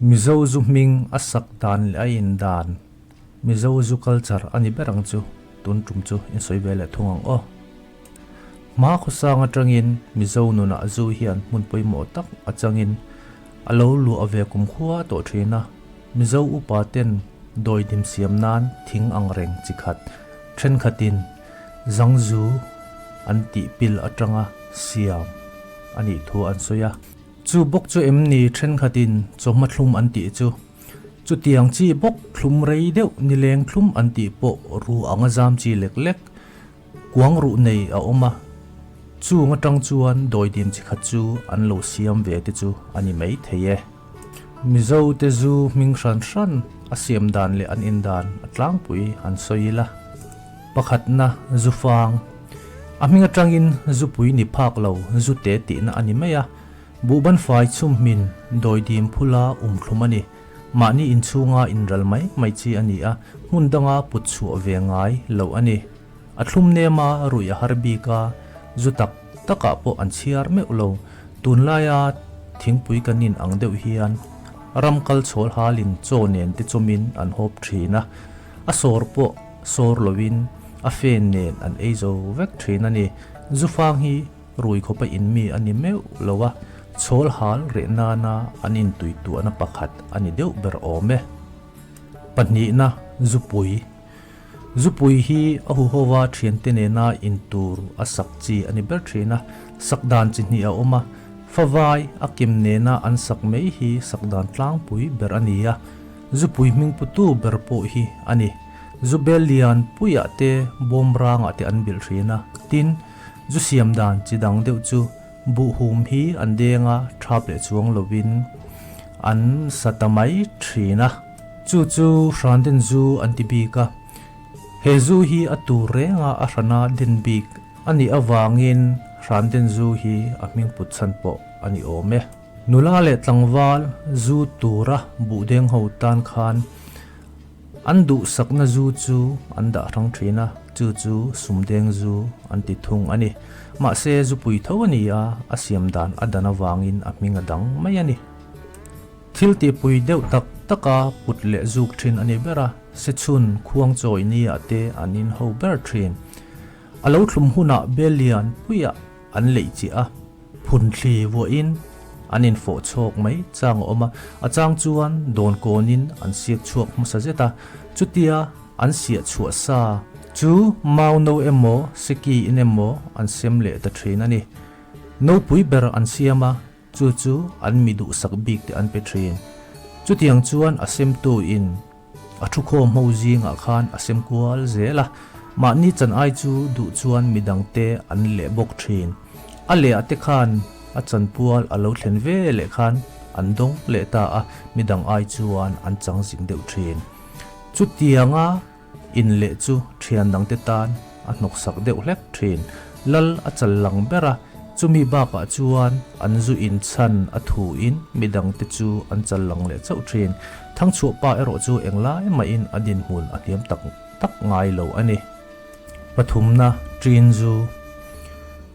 Mizo zu hming a sak dan leh a in dan, Mizo zu culture a ni ber ang chu, tun tum chu in sawi ve leh thung ang aw. Hma khawsang atangin Mizo nunah zu hian hmun pawimawh tak a changin a lo luah ve kumkhua tawh thin a, Mizo upa ten dawidim siam nan thing ang reng chi khat thenkhatin zangzu an tih pil atanga siam a nih thu an sawi a. Chu bawk chu em ni thenkhatin chawhma thlum an tih chu? Chutiang chi bawk thlum rei deuh nileng thlum an tih pawh ru anga zam chi lek lek kuang ruh nei a awm a, chung atang chuan dawidim chi khat chu an lo siam ve te chu a ni mai thei e. Mizo te zu hming hran hran a siam dan leh an in dan a tlangpui an sawi ila. Pakhatna zufang. A hming atangin zupui ni phak lo zu te tihna a ni mai a, buhban fai chhumhmin dawidim phula umthlum a ni. Mahni inchhunga inral mai mai chi a ni a, hmun danga put chhuah ve ngai loh a ni. A thlum nema ruih a har bik a, zu tak takah pawh an chhiar meuh lo. Tunlaia thingpui kan in ang deuh hian ram kal chhawl halin chaw nen te chawmin an hawp thin a, a sawr pawh sawr loin a fen nen an ei zo vek thin a ni. Zufang hi rui khawpa in mi a ni meuh lo a, chhawl hal reh nana an intuituahna pakhat a ni deuh ber awm e. Pahnihna, Zupui. Zupui hi a huhova thiante nena intur a sak chi a ni ber thin a, sak dan chi hnih a awm a, favai a kem nena an sak mai hi sak dan tlangpui ber a ni a, zupui hming putu ber pawh hi a ni. Zubel lian puiah te bawmrangah te an bilh thin a, tin, zu siam dan chi dang deuh chu buhhum hi an deng a, thap leh chuang lovin an sa ta mai thin a. Chu chu hran den zu an ti bik a, he zu hi a tur renga a hrana den bik a nih avangin hran den zu hi a hming put chhan pawh a ni awm e. Nula leh tlangval zu tura buhdeng ho tan khan an duhsakna zu chu an dah hrang thin a, chu chu sumdeng zu an ti thung a ni. Mahse zupui tho a ni a, a siam dan a dan avangin a hming a dang mai a ni. Thil tihpui deuh tak taka put leh zuk thin a ni ber a, sechhun khuang chawi nia te an in ho ber thin. A lo thlum hunah bel lian puiah an leih chiah a, phun thli vuahin an infawh chhawk mai chang a awm a, a chang chuan dawn kawnin an siak chhuak hmasa zet a, chutia an siah chhuah sa chu mau no emaw seki in emaw an sem leh ta thin a ni. Nopui ber an siam a, Chu chu an mi duhsak bik te an pe thin. Chutiang chuan a semtu in a thukhawm ho zingah khan a sem kual zel a, mahni chan ai chu duh chuan midang te an leh bawk thin. A leh ah te khan a chanpual a lo thlen ve leh khan an dawng leh ta a, midang ai chuan an chang zing deuh thin. Chutianga in leh chu thian dangte tan a hnawksak deuh hlek thin. Lal a chal lang ber a, chumi bakah chuan an zu in chhan a thu in midangte chu an chal lang leh chauh thin. Thangchhuah pa erawh chu englai mahin a dinhmun a hniam tak tak ngai lo a ni. Pathumna, Ṭin zu.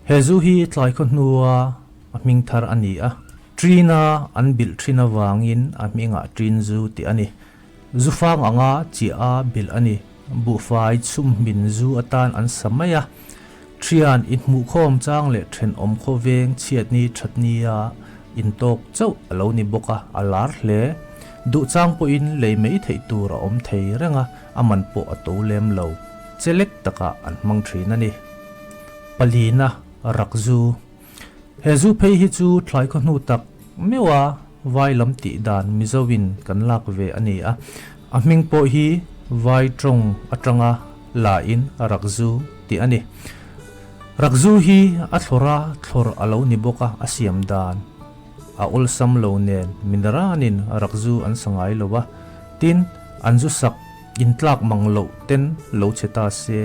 He zu hi tlai khaw hnua a hming thar a ni a. Ṭina an bilh ṭhin avangin a hmingah Ṭin zu tih a ni. Zufang anga chiah a bilh a ni. Buhfai chhumhmin zu atan an sa mai a. Thian inhmuhkhawm chang leh thenawm khawveng chhiatni thatnia intawk chauh a lo ni bawk a, a lar hle. Duh chang pawhin lei mai theih tur a awm thei reng a, a man pawh a to lem lo. Chelek takah an hmang thin a ni. Palina, Rakzu. He zu phei hi chu thlai khaw hnu tak meuh a vai lam tih dan Mizo in kan lak ve a ni a, a hming pawh hi vai tawng atanga la in rak zu tih a ni. Rak zu hi a thlawr a thlawr a lo ni bawk a, a siam dan a awlsam lo nen mineranin rak zu an sa ngai lo a, tin an zu sak intlak mang loh ten lo che ta se.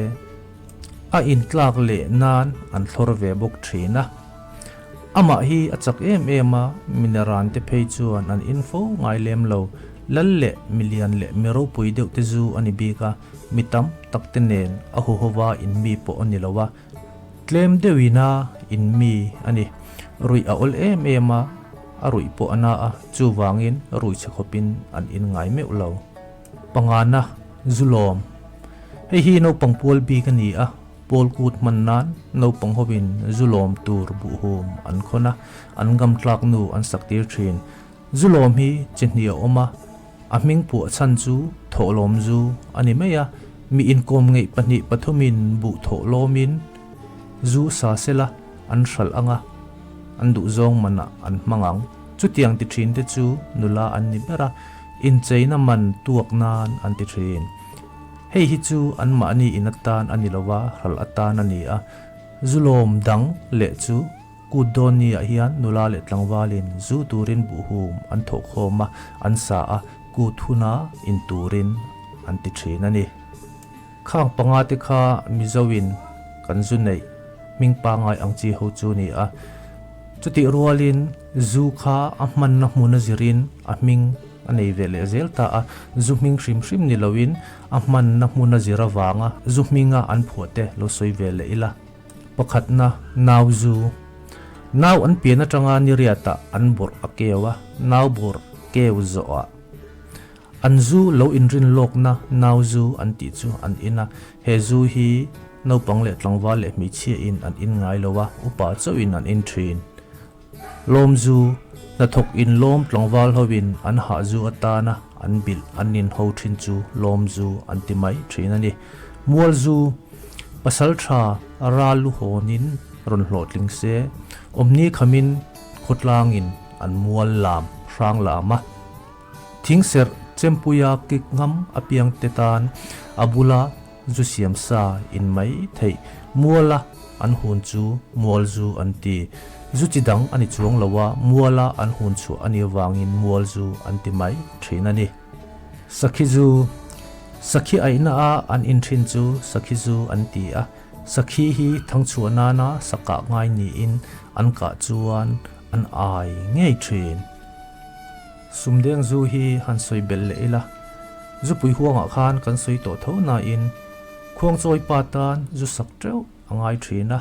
A intlak leh nan an thlawr ve bawk thin a. Amah hi a chak em em a, mineran te phei chuan an in fo ngai lem lo. Lal leh milian leh mi ropui deuh te zu a ni bik a, mi tam tak te nen a huhova in mi pawh a ni lo a, tlem deuhin a in mi a ni. Ruih a awl em em a. a ruih pawh a na a, chuvangin rui chhe khawpin an in ngai meuh lo. Pangana, zu lawm. Hei hi naupang pual bik a ni a, pawl kut hman nan naupang hovin zu lawm tur buhhum an khawn a, an ngam tlak nu an sak tir thin. Zu lawm hi chi hnih a awm a, a hming puah chhan chu thawhlawm zu a ni mai a, mi inkawm ngeih pahnih pathumin buh thawhlawmin zu sa sela an hralh ang a, an duhzawng manah an hmang ang. Chutiang ti thin te chu nula an ni ber a, incheina man tuak nan an ti thin. Hei hi chu anmahni in atan a ni lova, hralh atan a ni a. Zu lawm dang leh chu kut dawn niah hian nula leh tlangvalin zu turin buhhum an thawhkhawm a, an sa a, kut huna in turin an ti thin a ni. Khang panga te kha Mizoin kan zu neih hming pangai ang chi ho chu ni a. Chutih rualin zu kha a hmanna hmun a zirin a hming a nei ve leh zel ta a, zu hming hrim hrim ni loin a hmanna hmun a zir avanga zu hminga an phuah te lo sawi ve leh ila. Pakhatna, nau zu. Nau an pian atanga niriatah an bawrh a keu a, nau bawrh keu zawhah An zu lo inrin lawkna nau zu an tih chu an in a, he zu hi naupang leh tlangval leh hmeichhia in an in ngai lo a, upa chauh in an in thin. Lawm zu, hnathawk in lawm tlangval ho in an hah zu atana an bilh an in ho thin chu lawm zu an ti mai thin a ni. Mual zu, pasal tha ral lu hawn in rawn hlawhtling se, awmni khamin khawtlang in an mual lam hrang lam a. Thingserh chempuia kik ngam apiang te tan a bula zu siam sa in mai theih muala an hun chu mual zu an ti. Zu chi dang a ni chuang lo a, muala an hun chhuah a nih avangin mual zu an ti mai thin a ni. Sakhi zu, Sakhi aihna a an in thin chu sakhi zu an ti a, sakhi hi thangchhuah nana sakah ngai niin an kah chuan an ai ngei thin. Sumdeng zu hi han sawi belh leh ila, zupui huangah khan kan sawi tawh tho nain khuangchawi pa tan zu sak teuh a ngai thin a.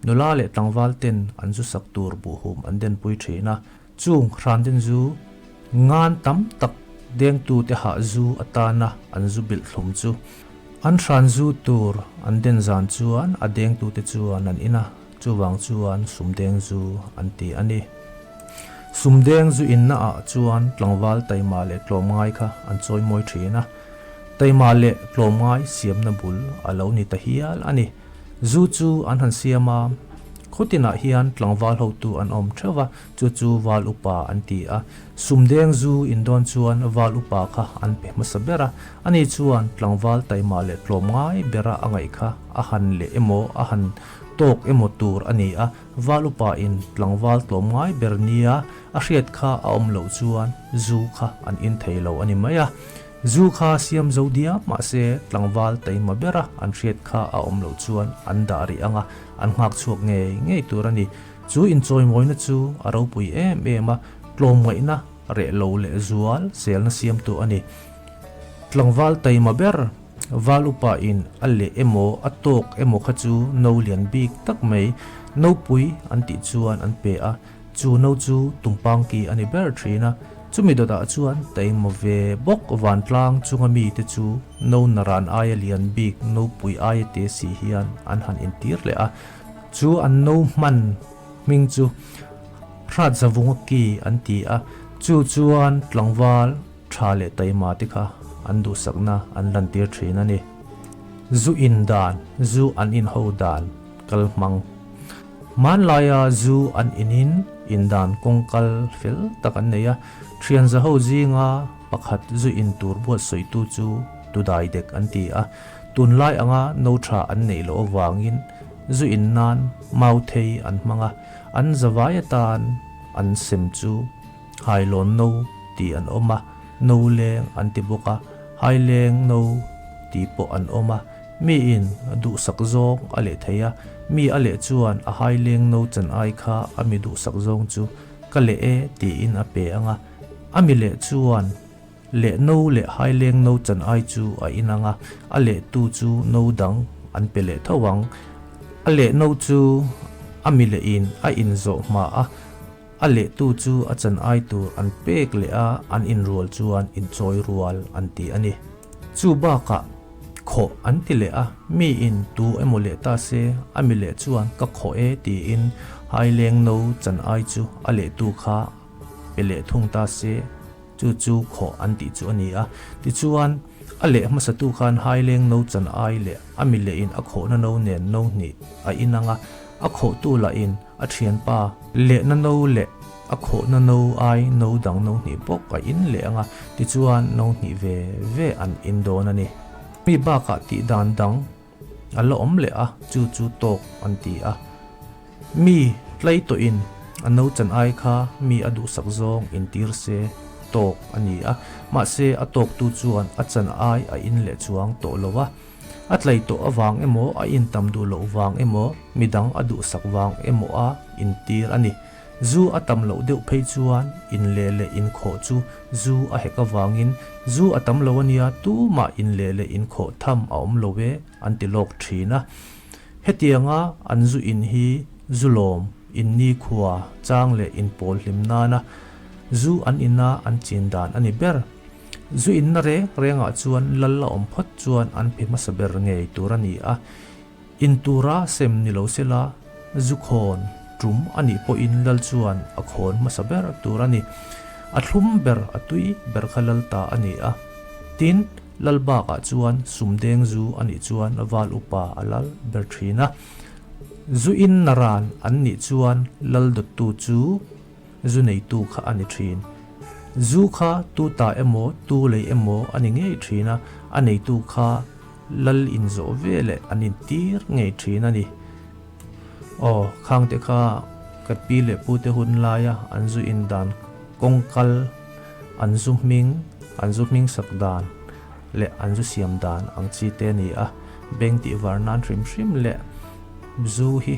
Nula leh tlangval ten an zu sak tur buhhum an denpui thin a, chung hran den zu ngan tam tak dengtute hah zu atana an zu bilh thlum chu an hran zu tur an den zan chuan a dengtute chuan an in a, chuvang chuan sumdeng zu an ti a ni. Sumdeng zu inna ah chuan tlangval taima leh tlawmngai kha an chawimawi thin a, taima leh tlawmngai siamna bul a lo ni ta hial a ni. Zu chu an han siam a, khawtinah hian tlangval hotu an awm theuh va, chu chu val upa an ti a. Sumdeng zu in dawn chuan val upa kha an pe hmasa ber a, ani chuan tlangval taima leh tlawmngai bera a ngaih kha a han leh emaw a han tawk emaw tur a ni a, Val upa in tlangval tlawm ngai ber nia a hriat kha a awm loh chuan zu kha an in thei lo a ni mai a. Zu kha siam zo diam mahse tlangval taima bera an hriat kha a awm loh chuan an dah rih ang a, an nghak chhuak ngei ngei tur a ni. Chu inchawimawina chu a ropui em em a, tlawmngaihna reh lo leh zual selna siamtu a ni. Tlangval taima ber Val upa in a leh emaw a tawk emaw kha chu no lian bik tak mai, nopui an tih chuan an pe a, chu no chu tumpangki a ni ber thin a, chumi dawtah chuan taima ve bawk vantlang chunga mite chu no naran aia lian bik nopui aia te si hian an han intir leh a, chu an no hman hming chu Hratzavunga ki an ti a, chu chuan tlangval Tha leh taima te kha an duhsakna an lantir thin a ni. Zu in dan, zu an in ho dan kal hmang. Hmanlaia zu an inin in dan kawng kal fel tak an nei a, thian za ho zinga pakhat zu in tur buatsawitu chu Tudaidek an ti a, tunlai anga no tha an neih loh avangin zu in nan mauthei an hmang a, an zavai atan an sem chu Hailawn no tih an awm a, no leng an ti bawk a, haileng no tih pawh an awm a. Miin duhsak zawng a leh thei a, mi a leh chuan a haileng no chan ai kha a mi duhsak zawng chu ka leh e tiin a pe ang a, a mi leh chuan leh no leh haileng no chan ai chu a in ang a, a lehtu chu no dang an pe leh tho ang. A leh no chu a mi lehin a in zawh hma a. A lehtu chu a chan ai tur an pek leh a, an inrual chuan inchawi rual an ti a ni. Chu bakah khawh an ti leh a, miin tu emaw leh ta se, a mi leh chuan ka khawh e tiin haileng no chan ai chu a lehtu kha pe leh thung ta se, Chu chu khawh an tih chu a ni a. Tichuan, a leh hmasatu khan haileng no chan ai leh a mi lehin a khawhna no nen no hnih a inang a, a khawhtu lahin a thianpa lehna no leh a khawhna no ai no dang no hnih bawk a in leh ang a, tichuan no hnih ve ve an in dawn a ni. Mi bakah tih dan dang A la awm leh a, chu chu tawk an ti a. Mi tlai tawhin a no chan ai kha mi a duhsak zawng intir se tawk a ni a, mahse a tawktu chuan a chan ai a in leh chuang tawh lo a. A tlai tawh avang emaw, a in tam duh loh vang emaw, midang a duhsak vang emaw a intir a ni. Zu a tam loh deuh phei chuan in leh leh inkhawh chu zu a hek avangin zu a tam lo ania tumah in leh leh inkhawh tham a awm lo e an ti lawk thin a. Hetianga an zu in hi zu lawm, in nikhua, chang leh inpawl hlim nana zu an ina an chin dan a ni ber. Zu inna reng rengah chuan lal a awm phawt chuan an pe hmasa ber ngei tur a ni a. In tura sem ni lo sela, zu khawn tum a nih pawhin lal chuan a khawn hmasa ber tur a ni. A thlum ber, a tui ber kha lal ta a ni a. Tin, lal bakah chuan sumdeng zu a nih chuan val upa a lal ber thin a. Zu in naran an nih chuan lal dawttu chu zu neitu kha a ni thin. Zu kha tu ta emaw, tu lei emaw a ni ngei thin a, a neitu kha Lal inzawh ve leh an intir ngei thin a ni. Aw, khangte kha ka pi leh pute hun laia an zu indan kawng kal, an zu hming, an zu hming sak dan leh an zu siam dan ang chi te a ni a. Beng tih var nan hrim hrim leh zu hi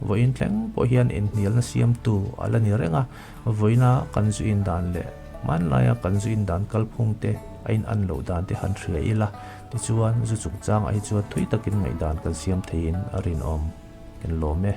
vawiin thleng pawh hian inhnialna siamtu a la ni reng a. Vawiina kan zu indan leh hmanlaia kan zu indan kalphung te a in an loh dan te han hria ila, tichuan zu chungchangah hi chuan thui takin ngaihdan kan siam theiin a rinawm. Kan lawm e.